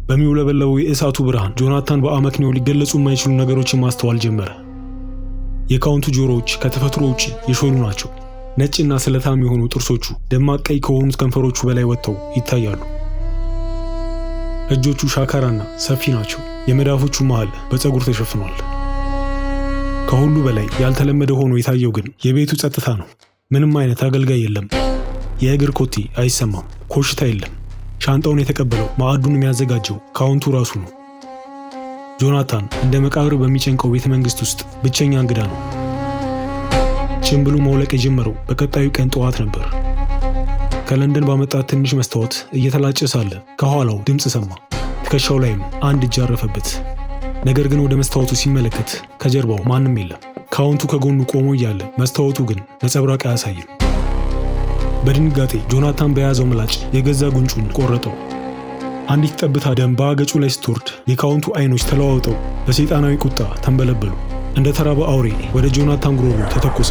በሚውለበለበው የእሳቱ ብርሃን ጆናታን በአመክንዮ ሊገለጹ የማይችሉ ነገሮችን ማስተዋል ጀመረ። የካውንቱ ጆሮዎች ከተፈጥሮ ውጪ የሾሉ ናቸው። ነጭና ስለታም የሆኑ ጥርሶቹ ደማቅ ቀይ ከሆኑት ከንፈሮቹ በላይ ወጥተው ይታያሉ። እጆቹ ሻካራና ሰፊ ናቸው። የመዳፎቹ መሃል በፀጉር ተሸፍኗል። ከሁሉ በላይ ያልተለመደ ሆኖ የታየው ግን የቤቱ ጸጥታ ነው። ምንም አይነት አገልጋይ የለም። የእግር ኮቴ አይሰማም። ኮሽታ የለም። ሻንጣውን የተቀበለው፣ ማዕዱን የሚያዘጋጀው ካውንቱ ራሱ ነው። ጆናታን እንደ መቃብር በሚጨንቀው ቤተ መንግስት ውስጥ ብቸኛ እንግዳ ነው። ጭንብሉ መውለቅ የጀመረው በቀጣዩ ቀን ጠዋት ነበር። ከለንደን ባመጣት ትንሽ መስታወት እየተላጨ ሳለ ከኋላው ድምፅ ሰማ። ትከሻው ላይም አንድ እጅ አረፈበት። ነገር ግን ወደ መስታወቱ ሲመለከት ከጀርባው ማንም የለም። ካውንቱ ከጎኑ ቆሞ እያለ መስታወቱ ግን ነጸብራቅ አያሳይም። በድንጋጤ ጆናታን በያዘው ምላጭ የገዛ ጉንጩን ቆረጠው። አንዲት ጠብታ ደም በአገጩ ላይ ስትወርድ የካውንቱ አይኖች ተለዋውጠው በሰይጣናዊ ቁጣ ተንበለበሉ። እንደ ተራበ አውሬ ወደ ጆናታን ጉሮሮ ተተኮሰ።